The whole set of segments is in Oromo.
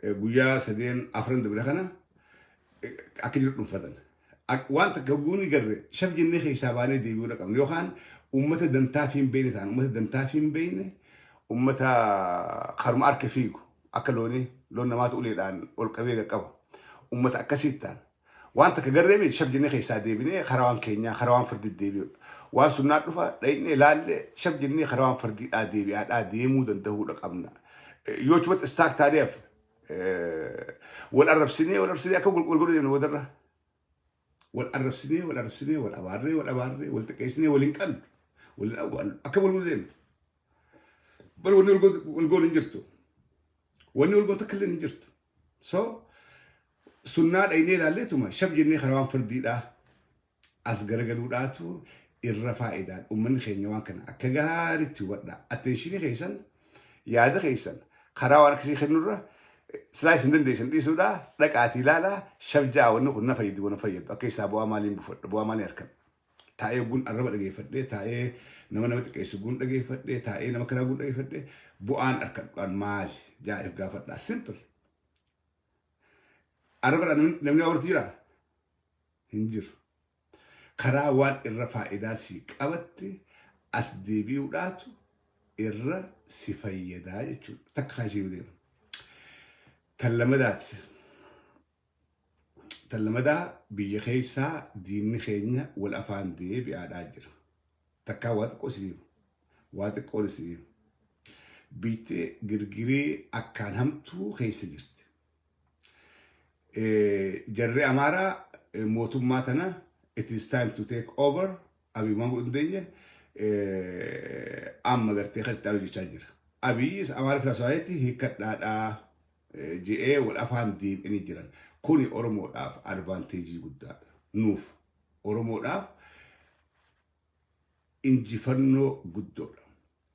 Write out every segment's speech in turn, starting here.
Guyyaa sadeen afran dabre kana akka jiru dhuunfatan. Waan takka guuni garre shaf jennee keessaa baanee deebi'uu qabna yookaan uummata dantaa fi hin beekne ta'an, uummata dantaa fi hin beekne, uummata karuma harka fiigu akka loonii, loon namaatu uleedhaan ol qabee qaqqaba. Uummata akkasii ta'an. Waan takka garree miti, shaf jennee keessaa deebinee karaa waan keenyaa, karaa waan fardii deebi'uudha. Waan sunnaa dhufa dhaqnee laallee shaf jennee karaa waan fardiidhaa deebi'aadhaa deemuu danda'uudha qabna. Yoo achumatti stuck taanee hafne, wal arrabsinee, wal arrabsinee akka wal godhuu deemna boodarra. Wal arrabsinee, wal arrabsinee, wal abaarree, wal abaarree, wal xiqqeessinee, wal hin qabnu. Akka wal godhuu deemna. Bari wanni wal goon hin jirtu. Wanni wal goon takka illee hin jirtu. So sunnaa dhaynee ilaalleetuma shaf jennee karaa waan fardiidhaa as garagaluudhaatu irra faayidaan. Uummanni keenya waan kana akka gaariitti hubadhaa. Attention keessan, yaada keessan karaa waan akkasii kennurra silaa isin dandeessan dhiisuudhaa dhaqaatii ilaalaa, shaf ja'a, wanni kun na fayyadu, na fayyadu akka isaa, bu'aa maaliin buufadha, bu'aa maaliin harkan. Taa'ee gun arraba dhageeffadhee, taa'ee nama nama xiqqeessu gun dhageeffadhee, taa'ee nama kanaa gun dhageeffadhee, bu'aan harkadhaan maali jaa'eef gaafadhaa. Simple. Arrabadhaan namni waa baratu jiraa? Hin jiru. Karaa waan irra faayidaa si qabatti as deebi'uudhaatu irra si fayyadaa jechuudha. Takka kaasii deema. Tan lamadaati. Tan lamadaa, biyya keessaa diinni keenya wal afaan deebi'aadhaa jira. Takkaa waa xiqqoo isiniif. Waa xiqqoon isiniif. Biittee girgiree akkaan hamtuu keessa jirti. Jarri Amaaraa mootummaa tana it is time to take over. Abiy waan godhu hin dandeenye amma gartee kan itti hojjechaa jira. Abiyyis Amaara filaaswaayetti hiikkadhaadhaa je'ee wal afaan deebi'anii jiran. Kuni Oromoodhaaf advantage guddaadha. Nuuf Oromoodhaaf injifannoo guddoodha.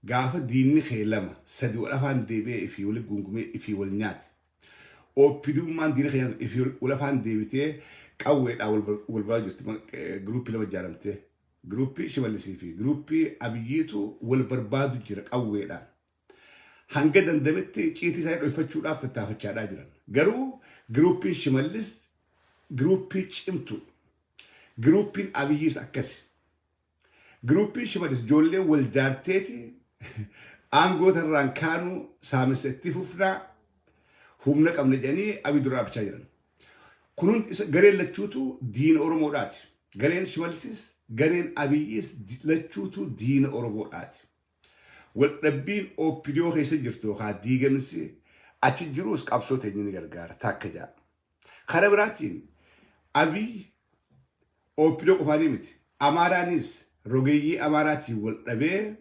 Gaafa diinni kee lama sadi wal afaan deebi'ee ifii wali gungumee ifii wal nyaate. OPDummaan diina kee nyaatu ifii wal afaan deebitee qawweedhaan wal baraa jirti. Group lama ijaaramtee. Group Shimallisii fi group Abiyyiitu wal barbaadu jira qawweedhaan. Hanga dandametti icciitii isaanii dhoyfachuudhaaf tattaafachaadhaa jiran. Garuu groupiin Shimallis group cimtuu. Groupiin Abiyyiis akkasi. Groupiin Shimallis ijoollee wal jaarteeti aangoo tarraan kaanuu saamisa itti fufnaa, humna qabna jedhanii Abiy dura dhaabbachaa jiran. Kun gareen lachuutu diina Oromoodhaati. Gareen Shimallisis gareen Abiyyis lachuutu diina Oromoodhaati. Waldhabbiin OPDO keessa jirtu yookaan diigamsi achi jirus qabsoo teenya ni gargaara takka ja'a. Karaa biraatiin Abiy OPDO qofaanii miti. Amaaraanis rogeeyyii Amaaraatiin wal dhabee,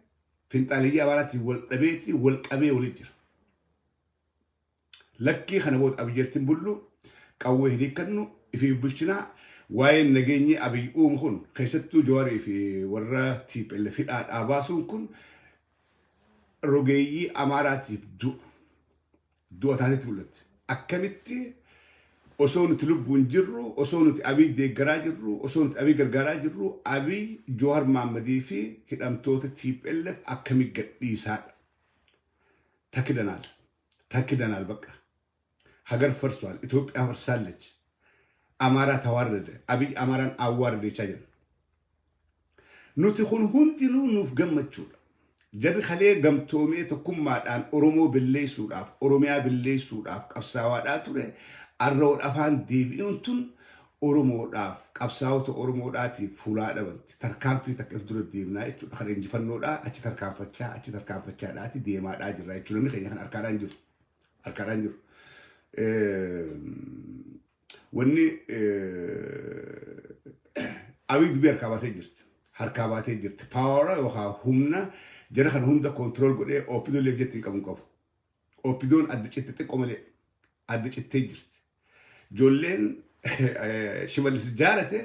finxaaleeyyii Amaaraatiin wal dhabeeti wal qabee walitti jira. Lakkii, kana booda Abiyyatti hin bullu, qawwee hin hiikkannu, ifii bulchinaa. Waa'een nageenyi Abiy uumu kun, keessattuu Jawaarii fi warra TPLF hidhaadhaa baasuun kun rogeeyyii Amaaraatiif du'a. Du'a taatetti mul'atti. Akkamitti osoo nuti lubbuun jirru, osoo nuti Abiy deeggaraa jirru, osoo nuti Abiy gargaaraa jirru, Abiy Jawaar Mahammadii fi hidhamtoota TPLF akkami gadhiisaadha? ተክደናል ተክደናል። በቃ ሀገር ፈርሷል። ኢትዮጵያ ፈርሳለች። አማራ ተዋረደ። አብይ አማራን አዋረደ jechaa jiran. Nuti kun hundinuu nuuf gammachuudha. Jarri kalee gamtoomee tokkummaadhaan Oromoo balleessuudhaaf, Oromiyaa balleessuudhaaf qabsaawaadhaa ture. Arra wal afaan deebi'uun tun Oromoodhaaf, qabsaa'ota Oromoodhaatiif fulaa dhabanti. Tarkaanfii takka if dura deemnaa jechuudha. Kan injifannoodhaa achi tarkaanfachaa achi tarkaanfachaadhaati deemaadhaa jirra jechuudha. Namni keenya kan harkaadhaan jiru. Harkaadhaan jiru. Wanni Abiy dubbii harkaa baatee jirti. Harkaa baatee jirti. Power yookaan humna jara kana hunda control godhee OPDO illee jetti hin qabu hin qabu. OPDOn adda citte, xiqqoo malee adda cittee jirti. Ijoolleen Shimallis jaalate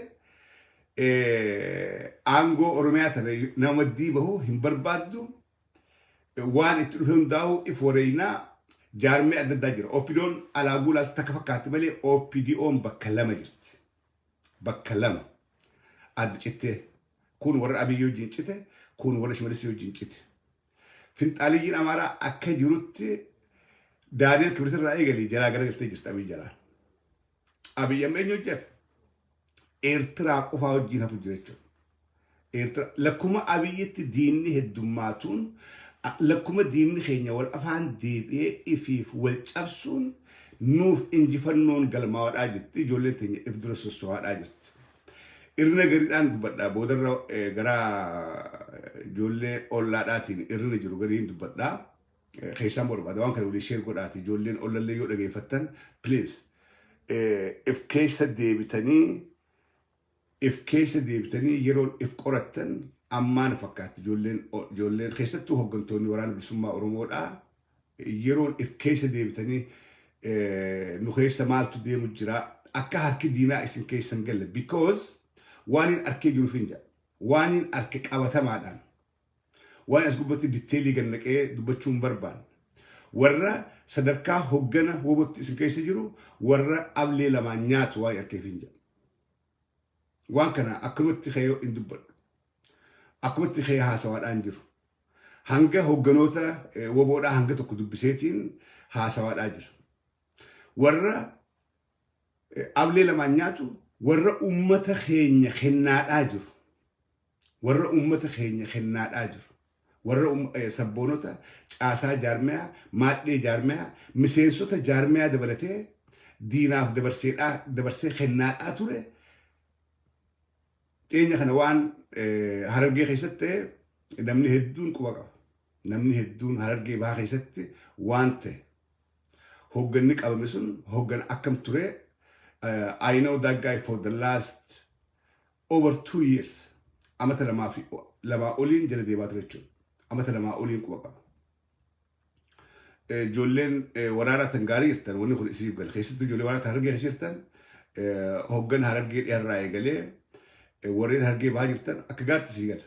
aangoo Oromiyaa tana nama maddii bahu hin barbaaddu. Waan itti dhufe hundaa'u if wareeynaa jaarmee adda addaa jira. OPDOn alaa guulaatti takka fakkaatti malee OPDOn bakka lama jirti. Bakka lama adda cittee, kun warra Abiyyi wajjin cite, kun warra Shimallis wajjin cite. Finxaaliyyiin Amaaraa akka jirutti Daani'el Kibrit irraa eegalii jalaa garagaltee jirti Abiy jalaa. Abiy amma eenyu hojjeef? Eertiraa qofaa wajjin hafu jira jechuudha. Eertiraa lakkuma Abiyyitti diinni heddummaatuun, lakkuma diinni keenya wal afaan deebi'ee ifiif wal cabsuun nuuf injifannoon galmaa'aadhaa jirti. Ijoolleen teenya if dura sosso'aadhaa jirti. Irrina gariidhaan dubbadha. Boodarra gara ijoollee ollaadhaatiin irrina jiru gariin dubbadha. Keessaan barbaada waan kana walii share godhaati. Ijoolleen ollallee yoo dhageeffattan, please, if keessa deebitanii, if keessa deebitanii yeroon if qorattan ammaan fakkaatti. Ijoolleen keessattuu hooggantoonni Waraana Bilisummaa Oromoodhaa yeroon if keessa deebitanii nu keessa maaltu deemu jira, akka harki diinaa isin keessa hin galle, because waan hin arkee jiruuf hin jedha, waan hin arke qabatamaadhaan, waan as gubbatti detail gannaqee dubbachuu hin barbaanne. Warra sadarkaa hoggana wobotti isin keessa jiru, warra ablee lamaan nyaatu waan arkeef hin jedha. Waan kana akkanumatti ka'ee hin dubbadhu. Akkumatti ka'ee haasawaadhaan jiru. Hanga hogganoota woboodhaa hanga tokko dubbiseetiin haasawaadhaa jira. Warra ablee lamaan nyaatu, warra uummata keenya kennaadhaa jiru. Warra uummata keenya kennaadhaa jiru. Warra sabboonota caasaa jaarmiyaa, maadhee jaarmiyaa, miseensota jaarmiyaa dabalatee diinaaf dabarsee kennaadhaa ture. Dhiyeenya kana waan Harargee keessatti ta'e namni hedduun quba qaba. Namni hedduun Harargee Bahaa keessatti waan ta'e. Hoogganni qabame sun hooggana akkam ture? I know that guy for the last over 2 years. Amata 2 fi 2 oliin jala deemaa ture jechuudha. Amata 2 oliin quba qaba. Ijoolleen waraanaa tan gaarii jirtan wanni kun isiniif gala. Keessattuu ijoollee waraanaa tan Harargee keessa jirtan, hooggan Harargee dhiyaarraa eegalee warreen Harargee Bahaa jirtan akka gaariitti isii gala.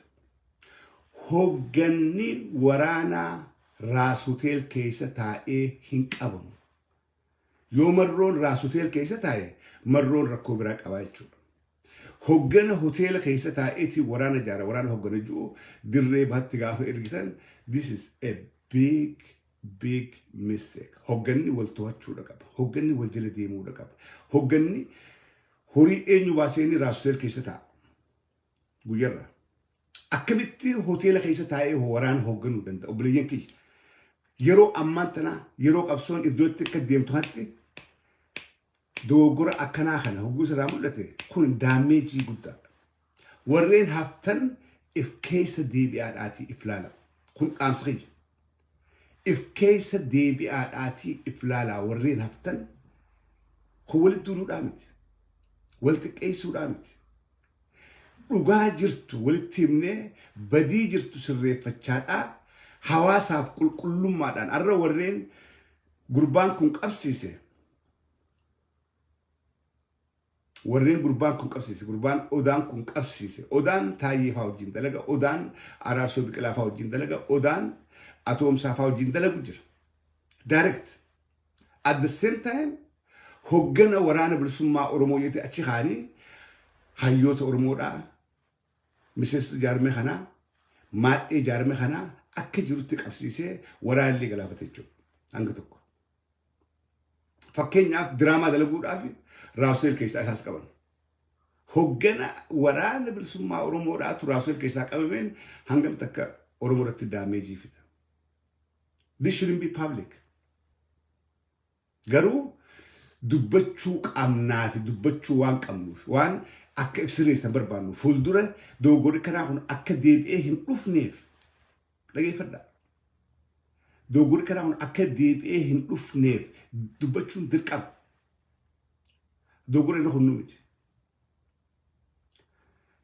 Hoogganni waraanaa Raas Hotel keessa taa'ee hin qabamu. Yoo Marroon Raas Hotel keessa taa'e, Marroon rakkoo biraa qabaa jechuudha. Hoggana hoteela keessa taa'eetiin waraana jaara, waraana hoggana ji'u dirree baatti gaafa ergitan, this is a big, big mistake. Hogganni wal to'achuudha qaba. Hogganni wal jala deemuudha qaba. Hogganni horii eenyu baasee inni Raas Hotel keessa taa'a? Guyyarraa. Akkamitti hoteela keessa taa'ee waraana hoogganuu danda'a? Obboleeyyan kiyya. Yeroo ammaan tanaa, yeroo qabsoon iddootti akka deemtu kanatti, dogoggora akkanaa kana hogguu irraa mul'ate kun damage guddaadha. Warreen haftan if keessa deebi'aadhaatii if laala. Kun dhaamsa kiyya. If keessa deebi'aadhaatii if laalaa warreen haftan. Kun walitti duuluudhaa miti. Wal xiqqeessuudhaa miti. Dhugaa jirtu walitti himnee badii jirtu sirreeffachaadhaa hawaasaaf qulqullummaadhaan. Har'a warreen gurbaan kun qabsiise, warreen gurbaan kun qabsiise, gurbaan Odaan kun qabsiise, Odaan Taayyee faa wajjin dalaga, Odaan Araarsoo Biqilaa faa wajjin dalaga, Odaan Atoomsaa faa wajjin dalagu jira. Direct. At the same time hoggana Waraana Bilisummaa Oromoo jedhee achi kaanii hayyoota Oromoodhaa, miseensota jaarmee kanaa, maadhee jaarmee kanaa akka jirutti qabsiisee waraanillee galaafate jechuudha. Hanga tokko. Fakkeenyaaf diraamaa dalaguudhaaf Raas Hotel keessaa isaas qaban. Hoggana Waraana Bilisummaa Oromoodhaatu Raas Hotel keessaa qabameen hangam takka Oromoo irratti damage fida. This shouldn't be public. Garuu dubbachuu qabnaa fi dubbachuu waan qabnuuf, waan akka ibsirreessan barbaannu, fuuldura dogoggorri kanaa kun akka deebi'ee hin dhufneef dhageeffadha. Dogoggorri kanaa kun akka deebi'ee hin dhufneef dubbachuun dirqama. Dogoggorri inni kun miti.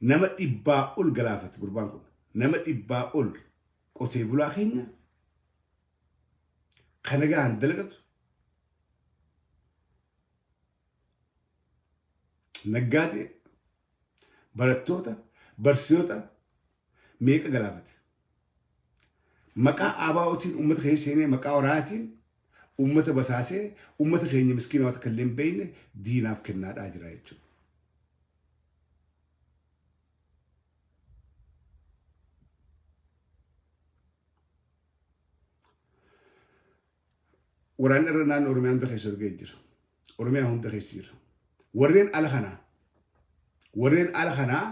Nama 100 ol galaafate gurbaan kun. Nama 100 ol, qotee bulaa keenya kana gahan dalagatu, naggaadee, barattoota, barsiisota meeqa galaafate. Maqaa ABO'tiin uummata keessa seenee, maqaa waraanaatiin uummata basaasee, uummata keenya miskiina waan takka illee hin beekne diinaaf kennaadhaa jira jechuudha. Waraanni irra naannoo Oromiyaa hunda keessa argee jira. Oromiyaa hunda keessa jira. Warreen ala kanaa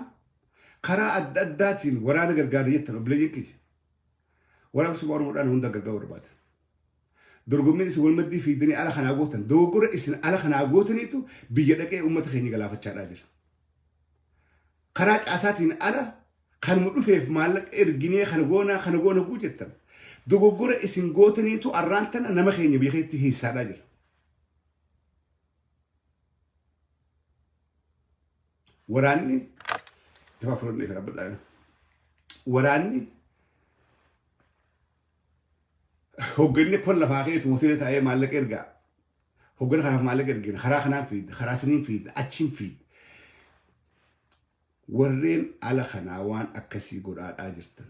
karaa adda addaatiin waraana gargaara jettan, obboleeyyan kiyya. Waraana Bilisummaa Oromoodhaan hunda gargaaru barbaada. Dorgommiin isin wal maddii fiidanii ala kanaa gootan, dogoggora isin ala kanaa gootaniitu biyya dhaqee uummata keenya galaafachaadhaa jira. Karaa caasaatiin ala kanuma dhufeef maallaqa erginee kana goonaa kana goona guu jettan. Dogoggora isin gootaniitu arraan tana nama keenya biyya keessatti hiissaadhaa jira. Waraanni dafa fudhannee karaa bal'aa. Waraanni hoogganni kun lafaa keetu hoteela taa'ee maallaqa ergaa. Hoggana kanaaf maallaqa ergina. Karaa kanaan fiidda, karaa saniin fiidda, achiin fiidda. Warreen ala kanaa waan akkasii godhaadhaa jirtan.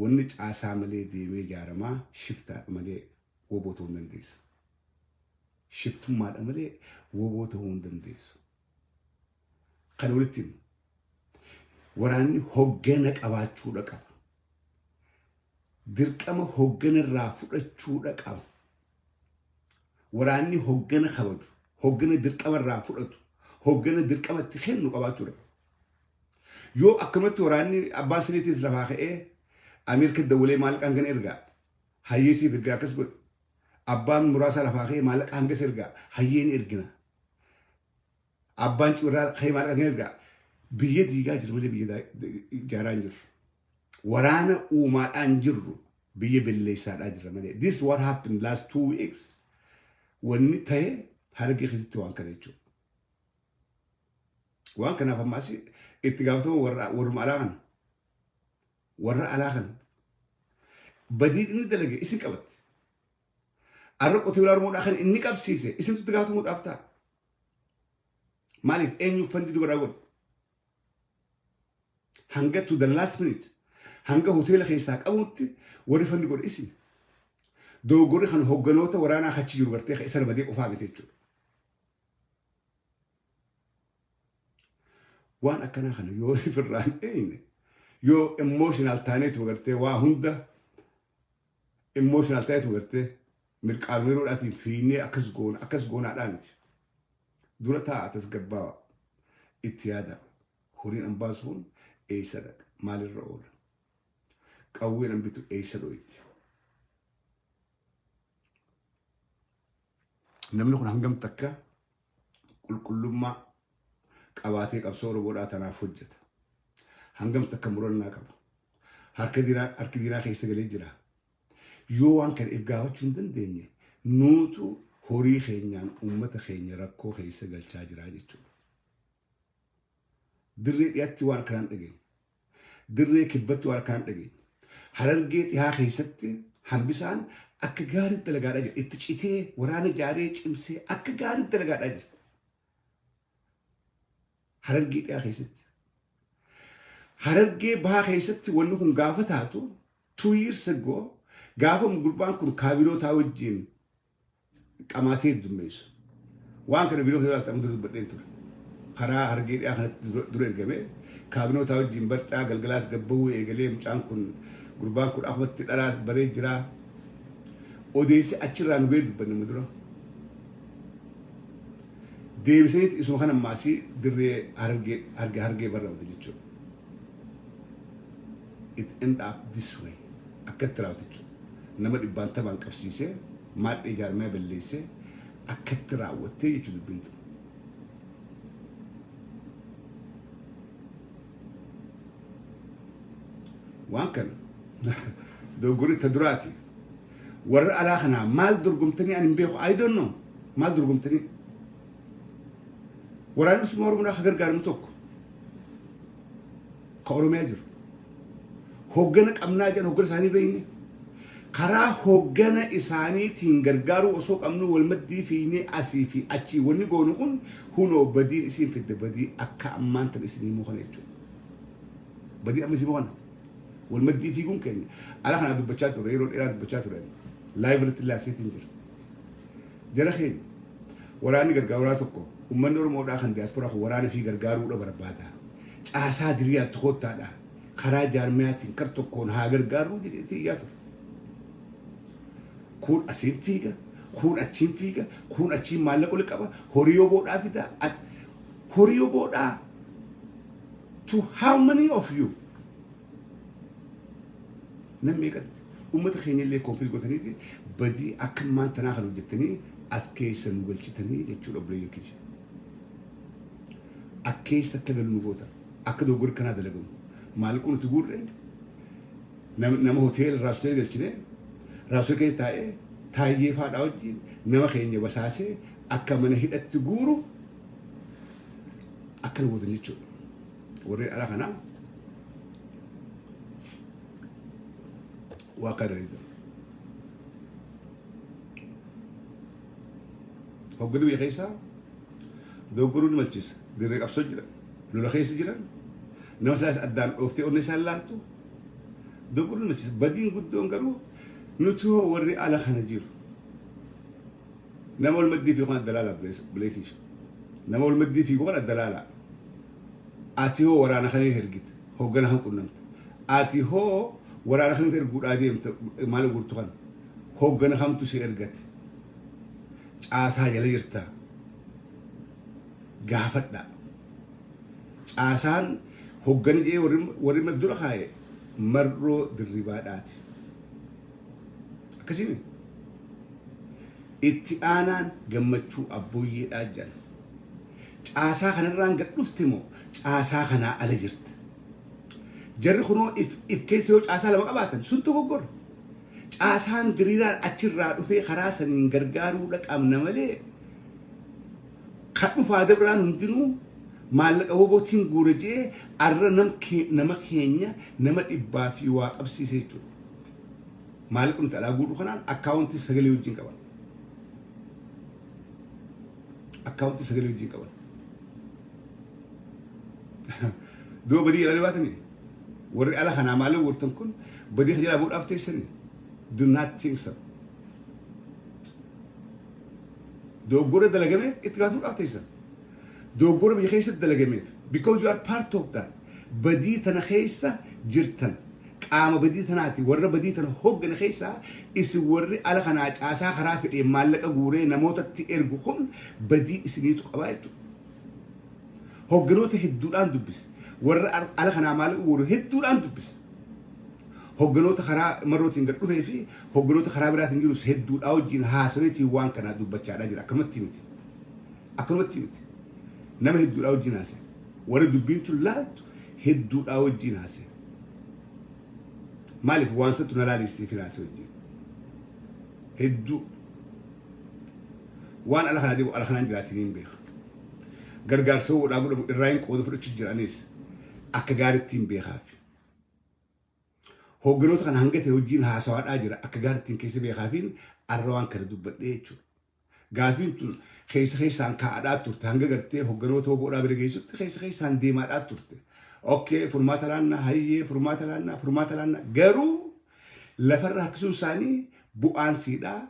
Wanni caasaa malee deemee ijaaramaa shiftaadha malee woboo ta'uu hin dandeessu. Shiftummaadha malee woboo ta'uu hin dandeessu. Kan walitti himu. Waraanni hoggana qabaachuudha qaba. Dirqama hoggana irraa fudhachuudha qaba. Waraanni hoggana kabaju, hoggana dirqama irraa fudhatu, hoggana dirqama itti kennu qabaachuudha qaba. Yoo akkanumatti waraanni abbaan saniitiis lafaa ka'ee Ameerika dawwalee maallaqa hangana ergaa, hayyeesiif ergaa akkas godhe. Abbaan muraasa lafaa ka'ee maallaqa hangas ergaa, hayyeen ergina. Abbaan cibirraa ka'ee maallaqa hangana ergaa. Biyya diigaa jiru malee biyya ijaaraa hin jirru. Waraana uumaadhaan jirru biyya belleessaadhaa jirra malee. This what happened last 2 weeks. Wanni ta'e Harargee keessatti waan kana jechuudha. Waan kanaaf ammaas itti gaafatama warruma alaa kana. Warra alaa kana. Badii inni dalage isin qabatti. Arra qotee bulaa Oromoodhaa kan inni qabsiise isintu itti gaafatamuudhaaf ta'a. Maaliif, eenyu fund dubaraa godhe? Hanga to the last minute, hanga hoteela keessaa qabutti warri fund godhe isin. Dogoggorri kan hogganoota waraanaa achi jiru gartee isa ramadee qofaa miti jechuudha. Waan akkanaa kana yoo ifirraa hin eegne, yoo emotional taaneetu gartee waa hunda emotional taaneetu gartee mirqaanuu yeroodhaatiin fiinnee akkas goona akkas goonaadhaa miti. Dura taa'a, tasgabbaawa, itti yaada. Horiin an baasu kun eessa dhaqa? Maalirra oola? Qawween an bitu eessa dho'itti? Namni kun hangam takka qulqullummaa qabaatee qabsoo Oromoodhaa tanaaf hojjeta? Hangam takka murannaa qaba? Harka diinaa, harki diinaa keessa galee jira. Yoo waan kana if gaafachuu hin dandeenye, nuutu horii keenyaan uummata keenya rakkoo keessa galchaa jira jechuudha. Dirree dhiyaatti waan akkanaan dhageenye. Dirree kibbatti waan akkanaan dhageenye. Harargee dhihaa keessatti hambisaan akka gaariitti dalagaadhaa jira. Itti citee waraana ijaaree cimsee akka gaariitti dalagaadhaa jira. Harargee dhihaa keessatti. Harargee bahaa keessatti wanni kun gaafa taatu, 2 years ago, gaafa gurbaan kun kaabinootaa wajjin qamaatee heddummeessu. Waan kana viidiyoo keessatti amma dura dubbadheen ture. Karaa Harargee dhihaa kanatti dura ergame kaabinootaa wajjin barcaa galgalaas gabbahuu eegalee mucaan kun, gurbaan kun akkumatti dhalaas baree jira. Odeessi achirraa nu ga'ee dubbanne dura. Deebisaniiti isuma kana maasii dirree Harargee barramte jechuudha. It end up this way. Akkatti raawwate jechuudha. Nama dhibbaan taphaan qabsiisee maadhee jaarmaya balleessee akkatti raawwattee jechuudha dubbiin tun. Waan kana dogoggorri ta duraati. Warra alaa kanaa maal dorgomtanii ani hin beeku. I don't know. Maal dorgomtanii? Waraanni Bilisummaa Oromoodhaa ka gargaaramu tokko ka Oromiyaa jiru. Hoggana qabnaa jedhan, hoggana isaanii beekne. Karaa hoggana isaaniitiin gargaaruu osoo qabnu wal maddii fiinee asii fi achii wanni goonu kun hunoo badiin isiin fidde badii akka ammaan tan isin himuu kana jechuudha. Badii amma isin himuu kana. Wal maddii fiiguun keenya ala kanaa dubbachaa ture, yeroo dheeraa dubbachaa ture. Live irratti illee asiitiin jira. Jara keenya, waraanni gargaaraa tokko uummanni Oromoodhaa kan diyaasporaa kun waraana fi gargaaruudha barbaada. Caasaa diriiraatti koottaadha. Karaa jaarmiyaatiin kar tokkoon haa gargaaruu jedheetii iyyaa ture. Kun asiin fiiga, Kun achiin fiiga, kun achiin maallaqa ol qaba, horii yoboodhaa fida. Horii yoboodhaa to how many of you? Nam meeqatti? Uummata keenya illee confuse gootaniiti badii akka ammaan tanaa kan hojjettanii as keessa nu galchitanii jechuudha, obboleeyyan kiyya. Akkeessa akka galu nu goota. Akka dogoggorri kanaa dalagamu. Maallaquu nuti guurre nama hoteela raasotee galchine, raasotee keessa taa'ee taayyee faadhaa wajjin nama keenya basaasee akka mana hidhatti guuru akkana gootan jechuudha. Warreen ala kanaa waa akka dalagan. Hogganu biyya keessaa dogoggoruu ni malchiisa. Dirree qabsoo jira. Lola keessa jiran. Nama silaas addaan dhooftee onni isaan laaltu. Dogoggoruu ni malchiisa. Badiin guddoon garuu nuti hoo warri ala kana jiru. Nama wal maddii fi kan adda laala bileekiisha. Nama wal maddii fi kan adda laala. Ati hoo waraana kana ergita. Hoggana kan qunnamta. Ati hoo waraana kana erguudhaa deemta maal gurtu kan. Hoggana kamtu si ergate. Caasaa jala jirta. Gaafadha. Caasaan hoggani jee warri dura kaaye Marroo Dirribaadhaati. Akkasiimi. Itti aanaan Gammachuu Abbooyyeedhaa jedhan. Caasaa kanarraan gad dhufte moo caasaa kanaa ala jirta? Jarri kunoo if keessa yoo caasaa lama qabaatan sun dogoggora. Caasaan diriiraan achirraa dhufee karaa saniin gargaaruudha qabna malee kan dhufaa dabraan hundinuu maallaqa wobootiin guura jee arra nama keenya nama dhibbaa fi waa qabsiise jechuudha. Maallaqa nuti alaa guurru kanaan akkaawuntii sagalee wajjin qaban. Akkaawuntii sagalee wajjin qaban. Duuba badii ilaalee baatanii warri ala kanaa maallaqa guurtan kun badii kan jalaa bu'uudhaaf teessanii. Do not think so. Dogoggora dalagameef itti gaafatamuudhaaf teessan. Dogoggora biyya keessatti dalagameef, because you are part of that. Badii tana keessa jirtan. Qaama badii tanaati. Warra badii tana hooggane keessaa isin. Warri ala kanaa caasaa karaa fedhee maallaqa guuree namootatti ergu kun badii isiniitu qabaa jechuudha. Hoogganoota hedduudhaan dubbise. Warra ala kanaa maallaqa guuru hedduudhaan dubbise. Hoogganoota karaa marootiin gad dhufee fi hoogganoota karaa biraatiin jirus hedduudhaa wajjin haasaweetiin waan kanaa dubbachaadhaa jira. Akkanumatti miti. Akkanumatti miti. Nama hedduudhaa wajjin haasa'e. Warra dubbiin tun laaltu hedduudhaa wajjin haasa'e. Maaliif waan sattu na laalessee fi haasa'e wajjin. Hedduu. Waan ala kanaa deemu ala kanaan jiraatiin hin beeka. Gargaarsa godhaa godhamu irraa hin qooda fudhachuu jiranis akka gaariitti hin beekaafi. Hoogganoota kana hanga ta'e wajjin haasawaadhaa jira, akka gaariitti keessa beekaafiin arra waan kana dubbadhee jechuudha. Gaafiin tun keessa keessaan kaa'adhaa turte, hanga gartee hoogganoota boodhaa bira geessutti keessa keessaan deemaadhaa turte. Okay, furmaata laannaa, hayyee, furmaata laannaa, furmaata laannaa, garuu lafarra harkisuun isaanii bu'aan siidhaa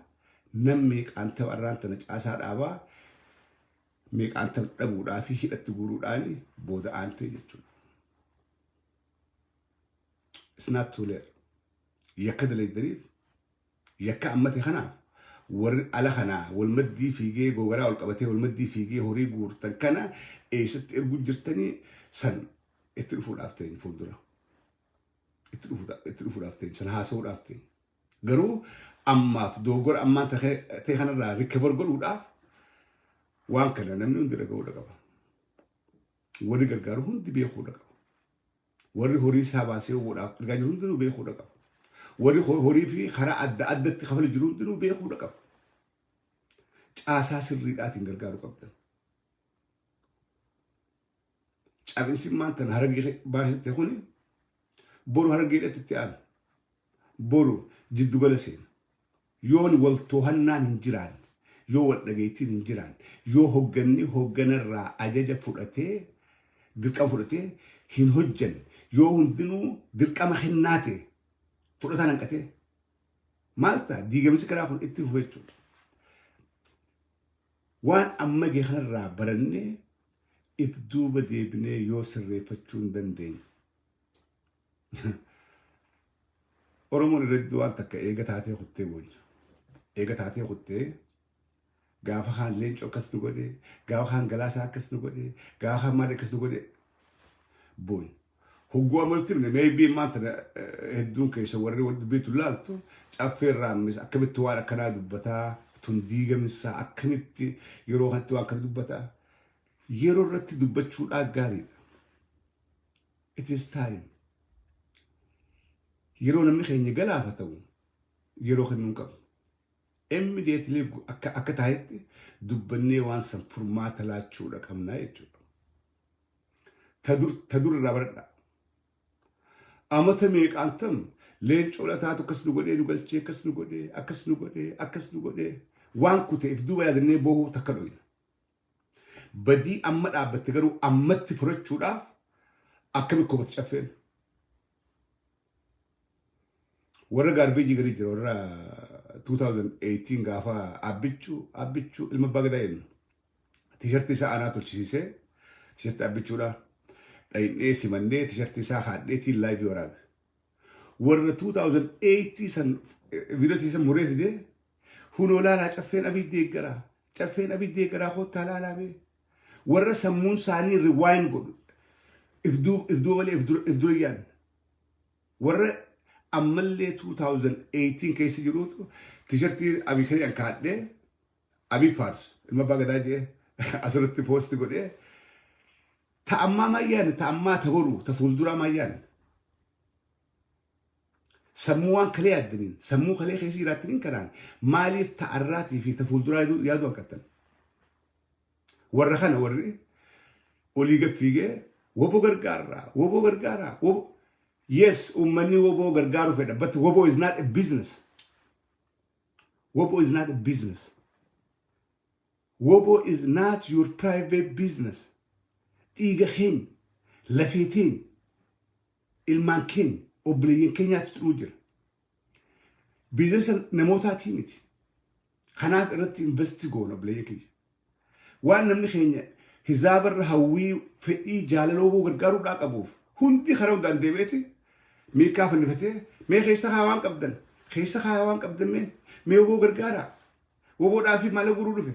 nam meeqaan tapharraan tana caasaa dhaabaa meeqaan tapha dhabuudhaa fi hidhatti guuruudhaan booda aantee jechuudha. It's not too late. Yakka dalaydaniif, yakka ammate kanaaf, warri ala kanaa walmaddii fiigee gogaraa ol qabatee walmaddii fiigee horii guurtan kana eessatti erguu jirtanii san itti dhufuudhaaf ta'in fuuldura. Itti dhufuudhaaf ta'in san haasa'uudhaaf ta'in. Garuu ammaaf dogoggora ammaan ta'e kanarraa recover godhuudhaaf waan kana namni hundi dhaga'uudha qaba. Warri gargaaru hundi beekuudha qaba. Warri horii isaa baasee godhaaf argaa jiru hundinuu beekuudha qaba. Warri horii fi karaa adda addatti kafalu jiru hundinuu beekuudha qaba. Caasaa sirriidhaatiin gargaaru qabdan. Cabinsi maantan Harargee baasiste kuni boru Harargeedhatti itti aanu. Boru jiddugala seena. Yoon wal to'annaan hin jiraanne, yoo wal dhageettiin hin jiraanne, yoo hogganni hogganarraa ajaja fudhatee, dirqama fudhatee hin hojjanne, yoo hundinuu dirqama kennaa ta'e fudhataan hanqatee maal ta'a? Diigamsi karaa kun itti fufa jechuudha. Waan amma ga'e kanarraa barannee if duuba deebinee yoo sirreeffachuu hin dandeenye. Oromoon irratti waan takka eega taatee kuttee boonya. Eega taatee kuttee Gaafa kaan Leencoo akkas nu godhe, gaafa kaan Galaasaa akkas nu godhe, gaafa kaan maal akkas nu godhe boon. Hogguu amalti himne maybe maanta hedduun keessa warri dubbiitu laaltu caffee irraa akkamitti waan akkanaa dubbataa, tun diigaminsaa akkamitti yeroo kanatti waan kana dubbataa. Yeroo irratti dubbachuudhaan gaariidha. It is time. Yeroo namni keenya galaafatamu yeroo kennuu hin qabnu. Immediately akka taayetti dubbannee waan san furmaata laachuudha qabnaa jechuudha. Ta dur irraa baradha. Amata meeqaan tam Leencoo Lataatu akkas nu godhee, nu galchee, akkas nu godhee, akkas nu godhee, akkas nu godhee, waan kuteef duuba yaadannee boohuu takka dhoyna. Badii amma dhaabbatte garuu ammatti furachuudhaaf akkami komatti caffeen. Warra garbage garii jira, warra 2018 gaafa Abbichuu ilma abbaa gadaa jennu. T-shirtii isaa aanaa tolchisiisee, T-shirtii Abbichuudha. Dhaynee simannee, T-shirtii isaa haadheetiin live waraabe. Warra 2008 san viidiyoo san muree fidee, "Hunoo laalaa, caffeen Abii deeggaraa, caffeen Abii deeggaraa, kottaa laalaa mee." Warra sammuun isaanii rewind godhu if duuba malee if dura yaadne. Warra ammallee 2018 keessa jiruutu T-shirtii Abii kan kaadhee Abii faarsu ilma abbaa gadaa jee asirratti post godhee, ta ammaa maayyaane, ta ammaa, ta boruu, ta fuulduraa maayyaane. Sammuu waan kalee yaaddaniin, sammuu kalee keessa jiraattaniin kanaan maaliif ta arraatii fi ta fuulduraa yaaduu hanqattan? Warra kana warri olii gad fiigee WBO gargaaraa, WBO gargaaraa, WBO. Yes, uummanni WBO gargaaruu fedha, but WBO is not a business. WBO is not a business. WBO is not your private business. Dhiiga keenya, lafee teenya, ilmaan keenya, obboleeyyan keenyaatu xuruu jira. Business namootaatii miti. Kanaaf irratti invest goona, obboleeyyan kiyya. Waan namni keenya hizaabarra hawwii fedhii jaalala WBO gargaaruudhaa qabuuf hundi karaa hundaan deebi'eeti miikaa fannifatee, "Mee keessa kaa waan qabdan, keessa kaa waan qabdan, mee WBO gargaaraa, WBOdhaa fi maala guruu dhufe."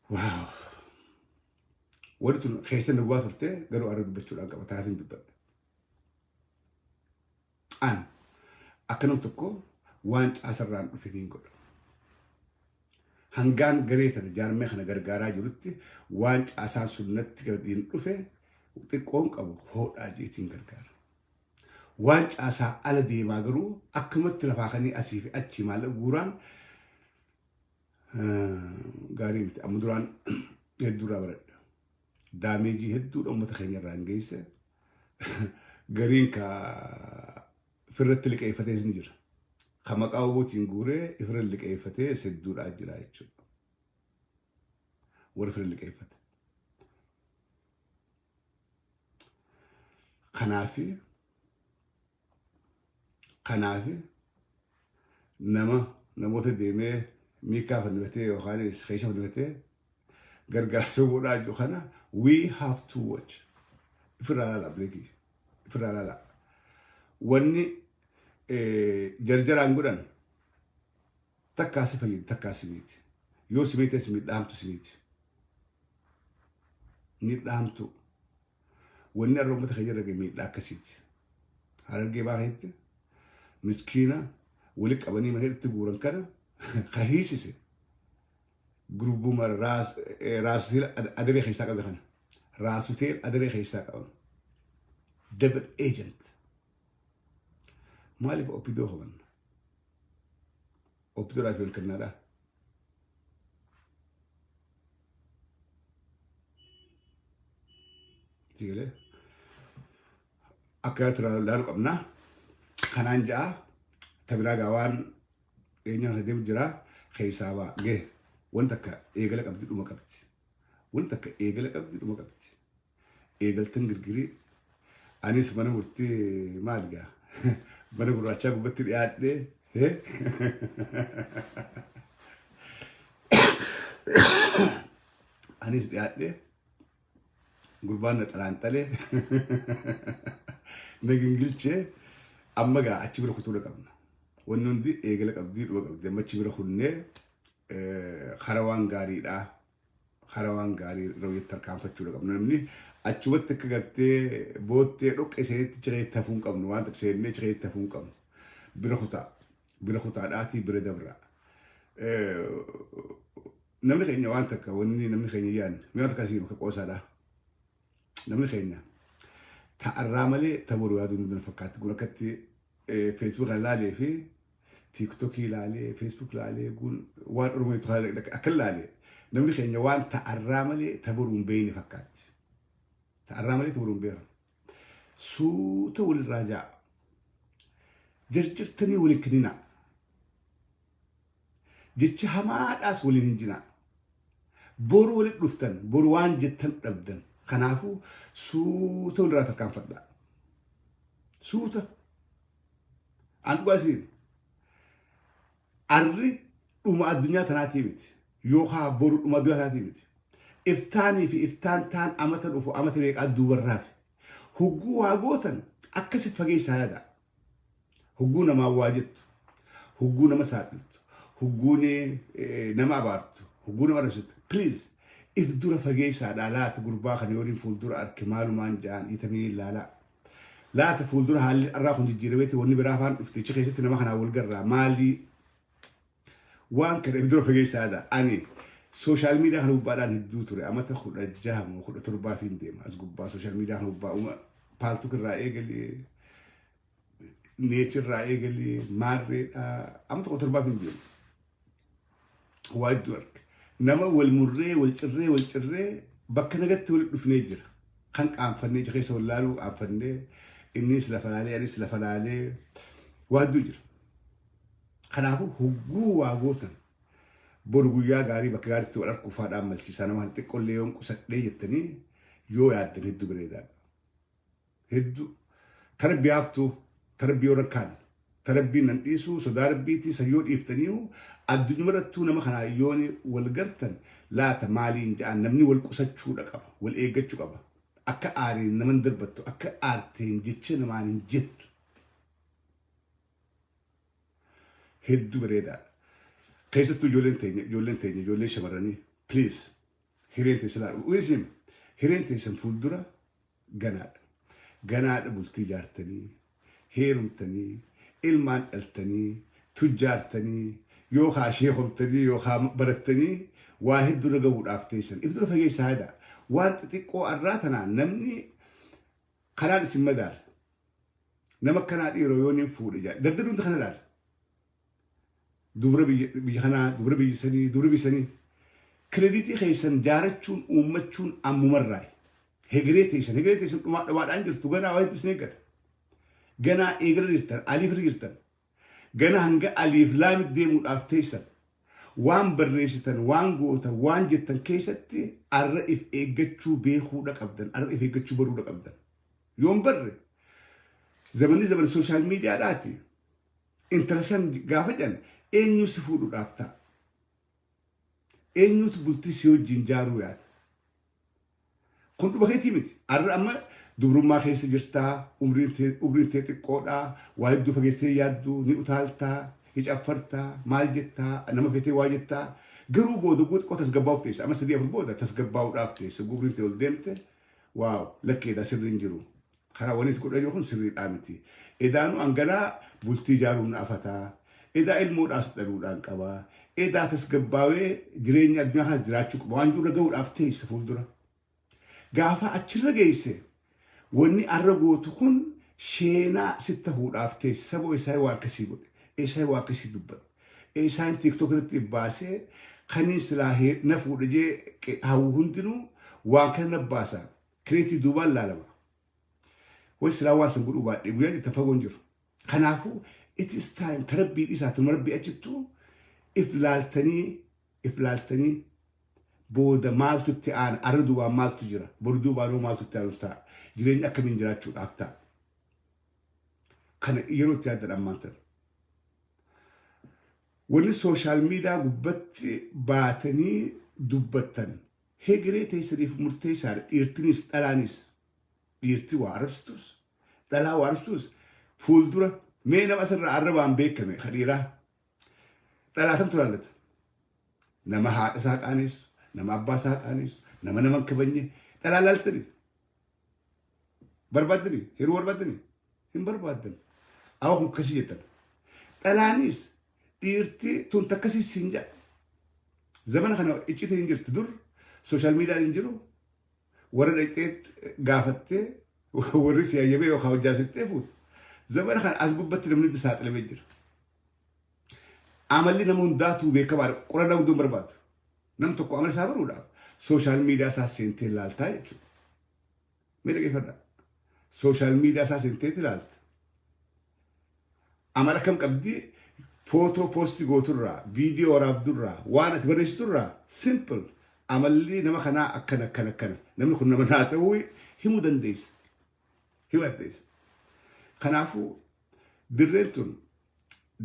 Waaw! Warri tun keessa nu gubaa turte, garuu arra dubbachuudhaan qaba, taafin dubbadha. An akka nam tokko waan caasarraan dhufe niin godha. Hangaan garee kana, jaarmee kana gargaaraa jirutti, waan caasaan sun natti gadiin dhufe xiqqoon qabu hoodhaa jeetiin gargaara. Waan caasaa ala deemaa garuu akkumatti lafaa kanii asii fi achi maallaqa guuraan gaarii miti. Amma duraan hedduurraa baradha. Damage hedduudha uummata keenya irraan geesse. Gariin ka firratti liqeeffatees ni jira. Ka maqaa WBOtiin guuree ifirra liqeeffatee hedduudhaa jira jechuudha. Warri firra liqeeffate. Kanaafi nama namoota deemee miikaa fannifatee yookaan keessa fannifatee gargaarsa godhaa jiru kana we have to watch. Ifirraa laala, bileekii. Ifirraa laala. Wanni jarjaraan godhan takkaa si fayyadu, takkaa si miti. Yoo si miites miidhaamtu si miti. Miidhaamtu. Wanni har'a uummata keenya irra gahe miidhaa akkasiiti. Harargee Bahaatti miskiina wali qabanii mana itti guuran kana ka hiisise gurbuma raasuteel adaree keessaa qabe kana. Raasuteel adaree keessaa qaban. Double agent. Maaliif OPDO qaban? OPDOdhaaf ol kennaadhaa. Sigalee akka ilaalu qabna. Kanaan ja'a tabiraa gaa waan dhiyeenya kana deemu jira keessaa ba'a gee. Wanta akka eegala qabdi dhuma qabdi. Wanta akka eegala qabdi dhuma qabdi. Eegaltan girgirii anis mana murtii maal gaa mana gurraachaa gubbatti dhiyaadhee. Anis dhiyaadhee gurbaan na xalaanxalee na gingilchee, amma gaa achi bira kutuudha qabna. Wanni hundi eegala qabdii dhuma qabdi. Amma achi bira kunnee Kara waan gaariidha. Kara waan gaarii irra wayii tarkaanfachuudha qabna. Namni achumatti akka gartee boottee dhoqqee seenitti cireetti hafuu hin qabnu. Waan takka seennee cireetti hafuu hin qabnu. Bira kutaa. Bira kutaadhaatii bira dabra. Namni keenya waan takka wanni namni keenya yaadne mee waan takka asii bakka qoosaadha. Namni keenya ta'arraa malee ta boru yaaduu hin fakkaatti. Kun akkatti Facebook laalee fi TikTokii ilaalee, Facebook ilaalee, kun waan Oromoo akka ilaalee namni keenya waan ta'arraa malee ta boruu hin beekne fakkaatti. Ta'arraa malee ta boruu hin beekan. Suuta walirraa ja'a. Jarjartanii waliin kenninaa. Jecha hamaadhaas waliin hin jinaa. Boru walitti dhuftan, boru waan jettan dhabdan. Kanaafuu suuta walirraa tarkaanfadhaa. Suuta. An dhugaa isin arri dhuma addunyaa tanaatii miti. Yookaan boru dhuma addunyaa tanaatii miti. Iftaanii fi iftaan taan amata dhufu amata meeqaa duubarraafi. Hogguu waa gootan akkasitti fageessaa yaada. Hogguu namaa waa jettu. Hogguu nama saaxiltu. Hogguu nama abaartu. Hogguu nama arrabsitu. Please, if dura fageessaadhaa. Laata gurbaa kana yooniin fuuldura arke maalumaan ja'an itamee ilaalaa. Laata fuuldura haalli irraa kun jijjiirameeti wanni biraa afaan dhufte ichi keessatti nama kanaa wal garraa maalii waan kana if dura fageessaa yaada. Ani social media kana gubbaadhaan hedduu ture, amata 16 moo 17 fi hin deema as gubbaa. Social media kana gubbaa uma Paltalk irraa eegalee, neechirraa eegalee, maarreedhaa, amata 17 fi hin deema. Waa hedduu arge. Nama wal murree, wal cirree, wal cirree bakka nagatti walitti dhufnee jira. Kan qaanfannee ija keessa wal laaluu qaanfannee, innis lafa laalee, anis lafa laalee, waa hedduu jira. Kanaafuu hogguu waa gootan boru guyyaa gaarii bakka gaariitti wal arguu faadhaan malchiisaa nama kana xiqqoollee yoon qusadhee jettanii yoo yaaddan hedduu bareedaadha. Hedduu tarbiyaaftuu tarbii yoo rakkaan tarabbiin nan dhiisuu sodaa rabbiitii san yoo dhiiftanii addunyuma irrattuu nama kanaa yoon wal gartan laata maaliin ja'an. Namni wal qusachuudha qaba, wal eeggachuu qaba. Akka aariin naman darbattu, akka aarteen jecha namaan hin jettu, hedduu bareedaadha. Keessattuu ijoolleen teenya, ijoolleen teenya, ijoolleen shamarranii, please, hireen teessan laala. Isin hireen teessan fuuldura ganaadha. Ganaadha bultii ijaartanii, heerumtanii, ilmaan dhaltanii, tujjaartanii, yookaan sheekomtanii, yookaan barattanii waa hedduu irra gahuudhaaf teessan. If dura fageessaa yaada. Waan xixiqqoo arraa tanaan namni kanaan isin madaala. Nama akkanaa dhiiroo yoo niin fuudhe jaa. Dardarri hundi kana laala. Dubra biyya kanaa, dubra biyya sanii, dubra biyya sanii. Credit keessan jaarachuun, uummachuun ammumarraa. Hegeree teessan, hegeree teessan dhumaa dhumaadhaan jirtu, ganaa waa hedduu isin eeggata. Ganaa eegala jirtan, aliif irra jirtan. Gana hanga aliif laamit deemuudhaaf teessan. Waan barreessitan, waan gootan, waan jettan keessatti arra if eeggachuu beekuudha qabdan, arra if eeggachuu baruudha qabdan. Yoon barre zamanni zamana social mediadhaati. Intala san gaafa jedhan eenyu si fuudhuudhaaf ta'a? Eenyutu bultii si wajjin jaaruu yaada? Kun dhuma keetii miti. Arra amma dubrummaa keessa jirtaa, umriin tee xiqqoodhaa, waa hedduu fageessee yaaddu, ni utaaltaa, ni caffartaa, maal jettaa, nama feetee waa jettaa. Garuu booda guu xiqqoo tasgabbaa'uuf teessa. Amma sadii afur booda tasgabbaa'uudhaaf teessa. Umriin tee ol deemte, waaw, lakkeedha sirri hin jiru. Karaa wanni itti godhaa jiru kun sirriidhaa miti. Edaanuu anganaa bultii ijaaruun na afataa. Edaa ilmoodhaas dhaluudhaan qabaa. Edaa tasgabbaawee jireenya addunyaa kanas jiraachuu qaba. Waan jiru gahuudhaaf teessa fuuldura. Gaafa achirra geesse wanni arra gootu kun sheenaa sitti tahuudhaaf teesse. Saboo isaa waa akkasii godhe. Isaa waa akkasii dubbadhe. Isaan TikTok irratti baasee kaniin silaa na fuudhe jee hawwu hundinuu waan kana na baasa. Credit duubaan laalama. Way silaa waan san godhuu baadhee guyyaa jettan fagoon jiru. Kanaafuu it is time ka rabbii dhiisaa tuma rabbii achittuu if laaltanii, if laaltanii booda maaltu itti aana, arra duubaan maaltu jira, boru duubaanoo maaltu itti aanu ta'a, jireenya akkamiin jiraachuudhaaf ta'a. Kana yeroo itti yaaddan ammaan tana. Wanni social media gubbatti baatanii dubbattan hegeree teessaniif murteessaadha. Dhiirtinis dhalaanis, dhiirti waa arrabsitus, dhalaa waa arrabsitus, fuuldura mee nama asirraa arrabaan beekame ka dhiiraa dhalaatamtu laallata. Nama haadha isaa qaanessu, nama abbaa isaa qaanessu, nama nama hin kabajne dhalaa laaltani. Barbaaddani? Hiruu barbaaddani? Hin barbaaddan. Awa kun akkasii jettan. Dhalaanis dhiirti tun takkasii siin jedha. Zamana kana iccitiin hin jirtu, dur social mediaan hin jiru. Warra dhaqxee gaafattee, warri si hayyamee yookaan hojjaasittee fuutu. Zamana kana as gubbatti namni hundi saaxilamee jira. Amalli nama hundaatuu beekamaadha. Qorannaa guddoo hin barbaadu. Nam tokko amala isaa baruudhaaf social media isaa seentee ilaaltaa jechuudha. Mee dhaggeeffadhaa. Social media isaa seenteeti ilaalta. Amala kam qabdi, footoo post gooturraa, viidiyoo waraabdurraa, waan ati barreessiturraa, simple, amalli nama kanaa akkana akkana akkana. Namni kun nama naa ta'uu himuu dandeessa. Himuu dandeessa. Kanaafuu dirreen tun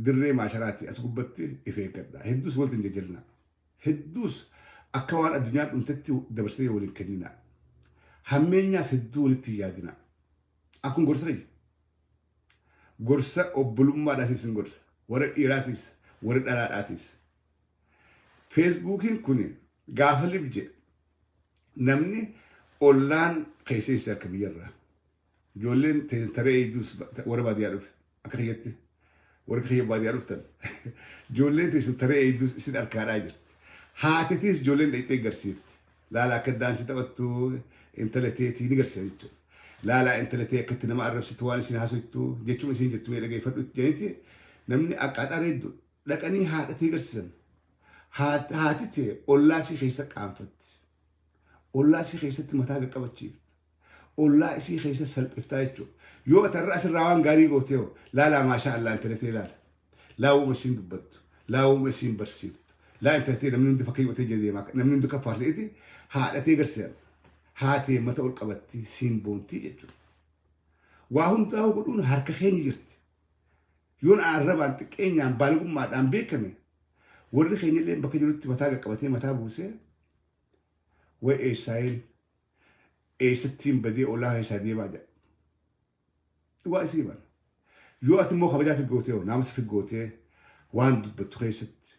dirree maasharaati, as gubbatti if eeggadha. Hedduus walitti hin jajjalina. Hedduus akka waan addunyaan dhumtetti dabarsitee waliin kennina. Hammeenyaas hedduu walitti hin yaadina. Akkuma gorsa rayya. Gorsa obbolummaadhaas isin gorsa. Warra dhiiraatis, warra dhalaadhaatis. Feesbuukiin kun gaafa libje namni ollaan keessa isa akka biyyarraa. Ijoolleen taree eegduus warra baadiyyaa dhufe akka kiyyatti, warra kiyya baadiyyaa dhuftan, ijoolleen teessan taree eegduus isin harkaadhaa jirti. Haatitiis ijoolleen dhaqxee garsiifti. Laala akka daansii taphattu intala teetii ni garsiisa jechuudha. Laalaa intala tee akkatti nama arrabsitu, waan isin haasoftu jechuun isin jettu mee dhageeffadhu jedhaniiti namni akkaataa reeddu dhaqanii haadha tee garsiisan. Haati tee ollaa isii keessa qaanfatti. Ollaa isii keessatti mataa qaqqabachiifti. Ollaa isii keessa salphiftaa jechuudha. Yoo ati har'a asirraa waan gaarii gootee hoo, laalaa maashaa Allah intala tee laala. Laawuma isiin dubbattu. Laawuma isiin barsiiftu. Laa intala tee namni hundi fakkii godhatee jala deemaa, namni hundi akka faarseeti haadha tee garsiisan. Haatee mata ol qabatti siin boontii jechuudha. Waa hundaa godhuun harka keenya jirti. Yoon arrabaan, xiqqeenyaan, baalagummaadhaan beekame, warri keenya illee bakka jirutti mataa qaqqabatee mataa buusee, way eessaayin eessattiin badee ollaa keessaa deemaa jedha. Dhugaa isii bana. Yoo ati immoo kabajaa figgootee hoo, naamusa figgootee, waan dubbattu keessatti,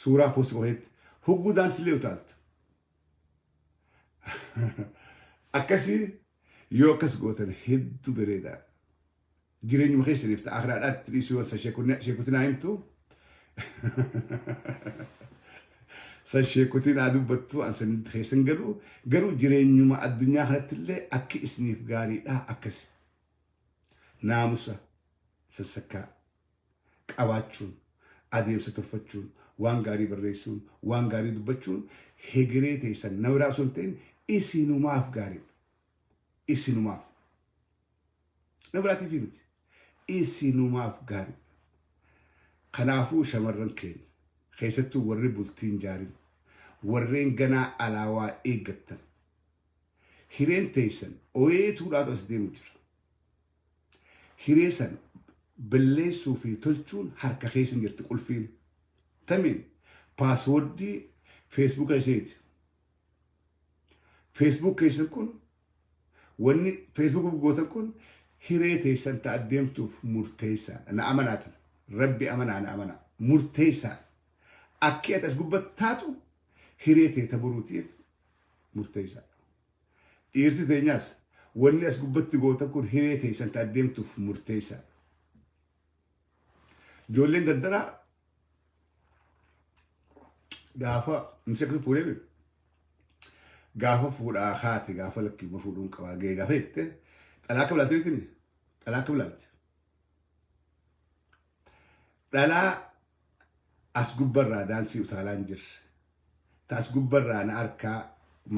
suuraa post godhetti, hogguu daansillee utaaltu. Akkasii yoo akkas gootan hedduu bareedaadha. Jireenyuma keessaniif ta'a, akiraadhaatti dhiisuu yoo san sheekutinaa himtu, san sheekutiin haa dubbattu, an san keessan galu, garuu jireenyuma addunyaa kanatti illee akki isiniif gaariidha akkasi. Naamusa sassakkaa qabaachuun, adeemsa tolfachuun, waan gaarii barreessuun, waan gaarii dubbachuun hegeree teessan nama biraa osoo hin ta'in isinumaaf gaariidha. Isinumaaf. Nama biraatiif miti. Isinumaaf gaariidha. Kanaafuu shamarran keenya, keessattuu warri bultiin jaarin, warreen ganaa alaawaa eeggattan, hireen teessan oyeetuudhaatu as deemu jira. Hiree san balleessuu fi tolchuun harka keessan jirti qulfiin. Tamiin password Facebook isheeti. Facebook keessan kun, wanni Facebook gootan kun hiree teessan ta'a deemtuuf murteessaadha. Na amanaatan. Rabbi amanaa, na amanaa. Murteessaadha. Akki ati as gubbatti taatu hiree teeta boruutiif murteessaadha. Dhiirti teenyaas wanni as gubbatti gootan kun hiree teessan ta'a deemtuuf murteessaadha. Ijoolleen dardaraa gaafa nuti akkasuma fuudhee beeku. Gaafa fuudhaa haati gaafa lakkii fuudhuun qabaa gahee gaafa jette, dhalaa akka bilaalte beektini? Dhalaa akka bilaalte. Dhalaa as gubbarraa daansii utaalaa hin jirre. Ta as gubbarraa na harkaa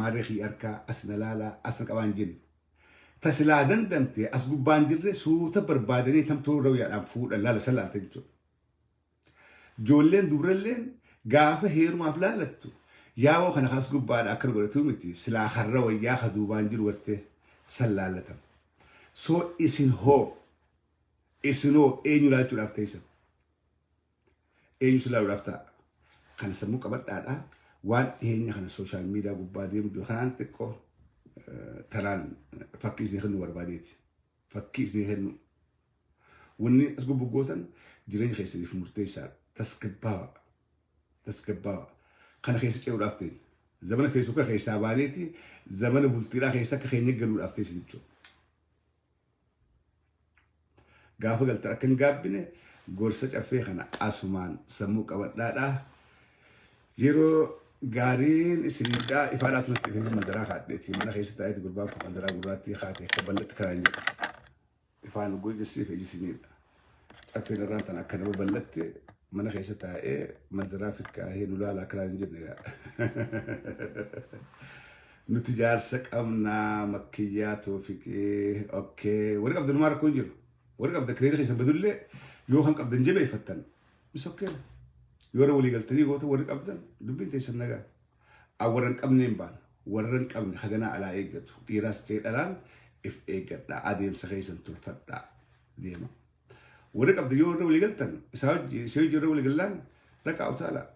maarree kiyya harkaa as na laalaa as na qabaa hin jenne. Ta silaa dandamte as gubbaa hin jirre suuta barbaadanii tamtuu rawyaadhaan fuudhan laala san laalta jechuudha. Ijoolleen dubralleen gaafa heerumaaf laalattu, yaaboo kana as gubbaadha akkana godhatu miti, silaa karra wayyaa ka duubaan jiru gartee san laallatama. So isin hoo, isinoo eenyu laachuudhaaf teessan? Eenyu si laaluudhaaf ta'a? Kana sammuu qabadhaadha. Waan dhiyeenya kana social media gubbaa deemu jiru kanaan xiqqoo tanaan fakkii isin kennuu barbaadeeti. Fakkii isin kennu. Wanni as gubbaa gootan jireenya keessaniif murteessaadha. Tasgabbaawa. Tasgabbaawa. Kana keessa ce'uudhaaf teenya. Zamana Feesbuuka keessaa baaneeti zamana bultiidhaa keessa akka keenya galuudhaaf teessi jechuudha. Gaafa galtan akka hin gaabbine gorsa Caffee kana asumaan sammuu qabadhaadhaa. Yeroo gaariin isiniidhaa ifaadhaa turatti ifee manzaraa kaadheeti mana keessa taa'eeti gurbaan kun manzaraa gurraattii kaatee akka bal'atti karaan jedhu. Ifaan gurgisiif ijisiniidha. Caffeen irraan tan akka nama bal'atte mana keessa taa'ee manzaraa fikkaahee nu laala akka hin jenne. Nuti jaarsa qabnaa makkiyyaa toofiqee okkee warri qabdan maa rakkoo hin jiru. Warri qabdan kireeda keessa badullee yoo kan qabdan jabeeffattan is okkee. Yoo warra walii galtanii goota warri qabdan dubbiin teessan nagaa. Warra hin qabne hin baana. Warra hin qabne haganaa alaa eeggatu. Dhiiraas ta'e dhalaan if eeggadhaa, adeemsa keessan tolfadhaa deema. Warri qabdan yoo warra walii galtan isaa hojii warra walii gallaan dhaqaa utaala.